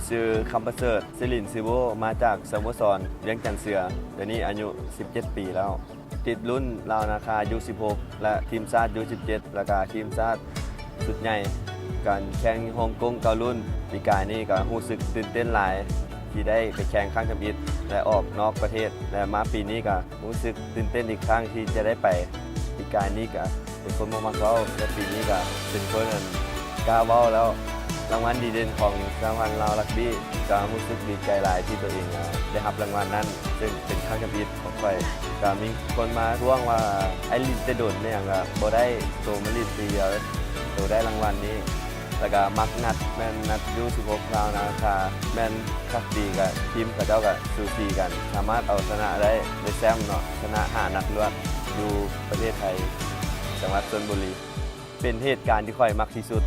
ຊື່ຄຳປະເສີດ ສິລິນ ຊື່ໂບ ມາຈາກສະໂມສອນວຽງຈັນເສືອ, ດຽວນີ້ອາຍຸສິບເຈັດປີແລ້ວ. ຕິດລຸ້ນລາວນາຄາ ຢູສິບຫົກ ແລະ ທີມຊາດ ຢູສິບເຈັດ ແລະກະທີມຊາດຊຸດໃຫຍ່. ການແຂ່ງຮົງກົງເກົ້າລຸ້ນປີກາຍນີ້ກະຮູ້ສຶກຕື່ນເຕັ້ນຫຼາຍ ທີ່ໄດ້ໄປແຂ່ງຄັ້ງທຳອິດ ແລະ ອອກນອກປະເທດ ແລະ ມາປີນີ້ກະຮູ້ສຶກຕື່ນເຕັ້ນອີກຄັ້ງທີ່ຈະໄດ້ໄປ. ປີກາຍນີ້ກະເປັນຄົນບໍ່ມັກເວົ້າ ແຕ່ປີນີ້ກະເປັນຄົນອັນກ້າເວົ້າແລ້ວ. ລາງວັນດີເດັ່ນຂອງສະຫະພັນລາວຣັກບີ້ ກະຮູ້ສຶກດີໃຈຫຼາຍທີ່ຕົວເອງໄດ້ຮັບລາງວັນນັ້ນ ເຊິ່ງເປັນຄັ້ງທຳອິດຂອງຂ້ອຍ. ກະມີຄົນມາທ້ວງວ່າ ອ້າຍຫຼິ້ນແຕ່ດົນແມ່ນຫຍັງກະບໍ່ໄດ້ ໂຕມາຫຼິ້ນປີດຽວ ໂຕໄດ້ລາງວັນນີ້. ແລ້ວກະມັກນັດ ແມ່ນນັດຢູສິບຫົກລາວນາຄາ ແມ່ນຄັກດີ ກະທີມເຂົາເຈົ້າກະສູສີກັນ ສາມາດເອົາຊະນະໄດ້ ໄດ້ແຊ້ມເນາະ ຊະນະຫ້ານັດລວດ ຢູ່ປະເທດໄທ ຈັງຫວັດຊົນບູລີ. ເປັນເຫດການທີ່ຂ້ອຍມັກທີ່ສຸດ.